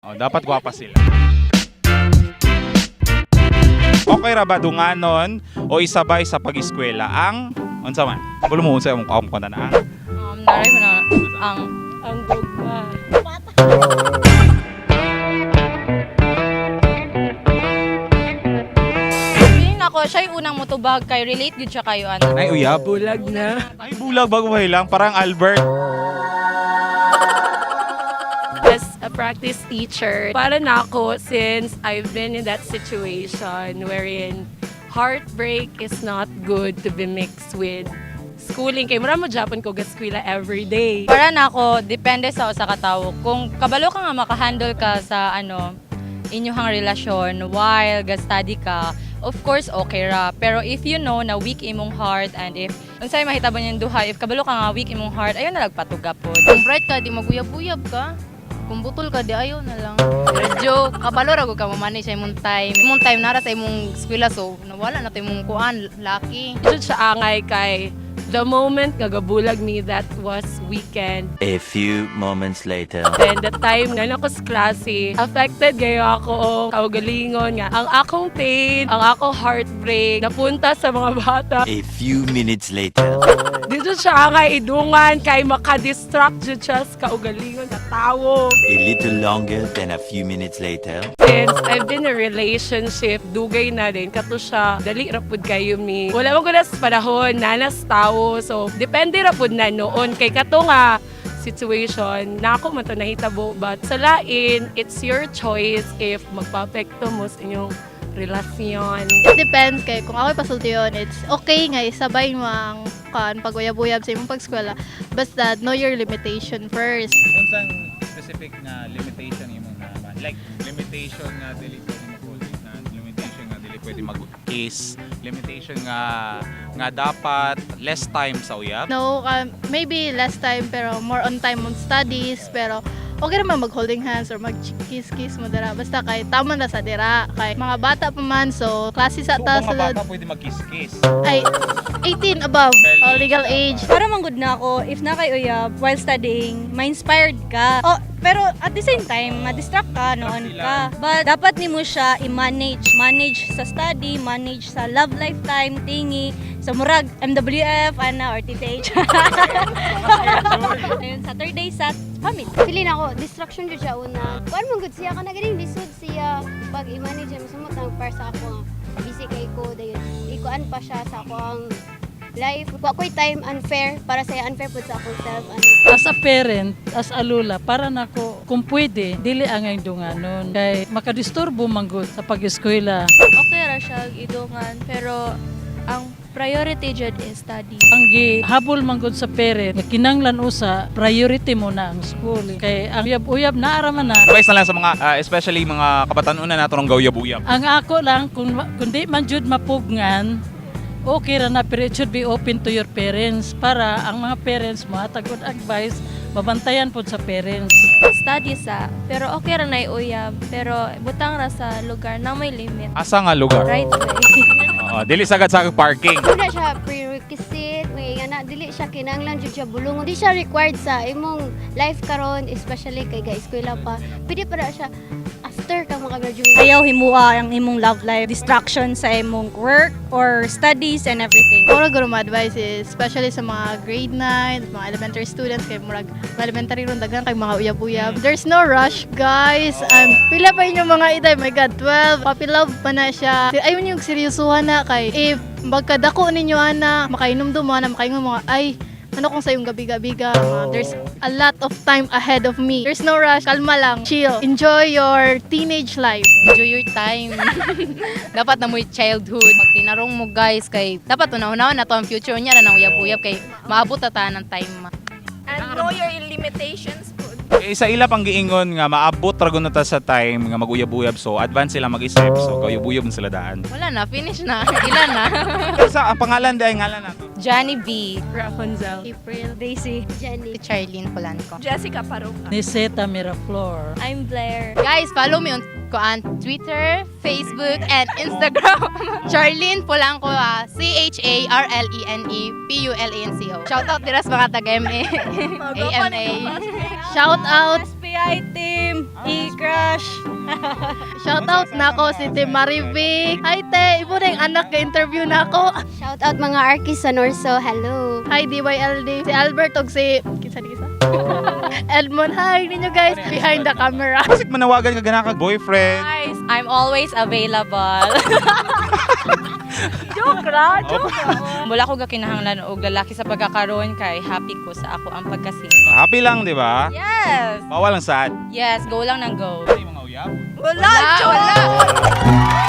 Oh, dapat gwapa sila. Okay ra ba dunganon o isabay sa pag-eskwela ang unsa man? Kabalo mo unsa imong kaong na ang Naray ko na ang Ang gugma. Feeling nako siya yung unang motubag kay relate gyud siya kayo ana. Ay, uyab. Bulag na. Ay, bulag bago lang, parang Albert. As a practice teacher, para na ako since I've been in that situation wherein heartbreak is not good to be mixed with schooling. Kay mura mo Japan ko gaskwila every day. Para nako depende sa usa ka tawo. Kung kabalo ka nga makahandle ka sa ano inyong relasyon while ga-study ka, of course okay ra. Pero if you know na weak imong heart and if unsay mahitabo niyang duha, if kabalo ka nga weak imong heart, ayon na lagpatuga pod. Kung bright ka, di maguyab-uyab ka. Kung butol ka, di ayaw na lang. Pero joke, kabalo ra gud ka mamanage sa imong time. Imong time nara sa imong eskwela, so nawala na to imong kuan, lucky. Jud siya angay kay the moment nga gabulag me, that was weekend. A few moments later. Then the time nga nako sa klase, affected gayo ako og kaugalingon nga ang akong pain, ang akong heartbreak napunta sa mga bata. A few minutes later. Dito siya nga idungan kay makadistract jud siya sa kaugalingon sa tawo. A little longer than a few minutes later. Since I've been in a relationship, dugay na din kato siya, dali ra pud kayo mi. Wala man ko na sa panahon, nanas tawo. So, depende ra pud na noon kay kato nga situation na ako man to nahitabo, but sa lain, it's your choice if magpaapekto mo sa inyong relasyon. It depends kay kung ako'y pasultiyon, it's okay nga isabay mo ang kan paguyab-uyab sa imong pagskwela. Basta know your limitation first. Unsang specific nga limitation imong na like limitation nga dili pwede mag-holding hand, limitation nga dili pwede mag-kiss, limitation nga nga dapat less time sa uyab? No, maybe less time pero more on time on studies, pero okay naman mag-holding hands or mag-kiss-kiss mo dira. Basta kay tama na sa dira. Kay mga bata pa man, so klase sa So, ta mga sa bata pwede mag-kiss-kiss. Ay, 18 above, legal age. Para manggod na ako, if na kay uyab while studying, ma-inspired ka. Oh, pero at the same time, ma-distract ka, noon ka. But dapat nimo siya i-manage. Manage sa study, manage sa love lifetime, tingi. So murag MWF, ana, or TTH. Ayun, Saturday sa family. Feeling ako, distraction jud siya una. Kuan man gud siya kana ganing lisod siya pag i-manage mo sumot ang para sa ako nga busy kay ko dayon. Ikuan pa siya sa ako ang life. Wa ko'y time unfair para sa unfair pud sa akong self ano. As a parent, as a lula, para nako kung pwede, dili angay dunganon kay makadisturbo man gud sa pag-eskwela. Okay ra siya idungan pero ang priority jud is study. Ang gihabol man gud sa parent nga kinanglan usa priority mo na ang school kay ang uyab-uyab naa ra man na. Advice na lang sa mga especially mga kabataan una nato ng gauyab-uyab. Ang ako lang kung di man jud mapugngan, okay ra na, pero it should be open to your parents para ang mga parents mo hatag og advice, mabantayan pod sa parents. Study sa pero okay ra na uyab pero butang ra sa lugar na may limit. Asa nga lugar? Right way. Oo, dili sagad sa parking. Wala siya prerequisite, may nga na dili siya kinahanglan jud siya bulungon. Di siya required sa imong life karon, especially kay ga eskwela pa. Pwede pa na siya after ka makagraduate. Ayaw himua ang imong love life, distraction sa imong work or studies and everything. Murag guro ma-advise is, especially sa mga grade 9, mga elementary students, kay murag mga elementary ron daghan kay mga uyab-uyab. There's no rush, guys. Pila pa inyong mga edad? My God, 12. Puppy love pa na siya. Ayun yung seryosuhan na kay if magkadako ninyo ana, makainom mo ana, makaingon mga ay ano kung sa yung gabi-gabi ka, there's a lot of time ahead of me. There's no rush, kalma lang, chill. Enjoy your teenage life. Enjoy your time. Dapat na mo'y childhood. Pag tinarong mo guys, kay dapat una-unawan na to ang future niya ra nang uyab-uyab kay maabot na ta ng time. And know your limitations po. Eh, sa ila pang giingon nga maabot ra gud na ta sa time nga maguyab-uyab, so advance sila mag-isip, so gauyab-uyab na sila daan. Wala na, finish na. Ilan na. Sa ang pangalan dai ngalan nato. Johnny B. Rapunzel. April, Daisy. Jenny. Charlene Polanco. Jessica Paroka. Niseta Miraflor. I'm Blair. Guys, follow me on kuan Twitter, Facebook, and Instagram. Charlene Polanco, ah, Charlene Pulanco. Shout out dira sa mga taga MA. AMA. Shout out. SPI team, e-crush. Shout out nako si Team Marivic. Hi te, ibo na yung anak ka interview nako. Shout out mga Arkis sa Norso. Hello. Hi DYLD. Si Albert og si kinsa ni isa? Edmond, hi ninyo guys behind the camera. Basig manawagan ka gana kag boyfriend. Guys, I'm always available. Joke ra, joke ra. Wala ko gakinahanglan og lalaki sa pagkakaroon kay happy ko sa ako ang pagka-single. Happy lang, di ba? Yes! Bawal ang sad. Yes, go lang ng go. Ano yung mga uyab? Wala, wala.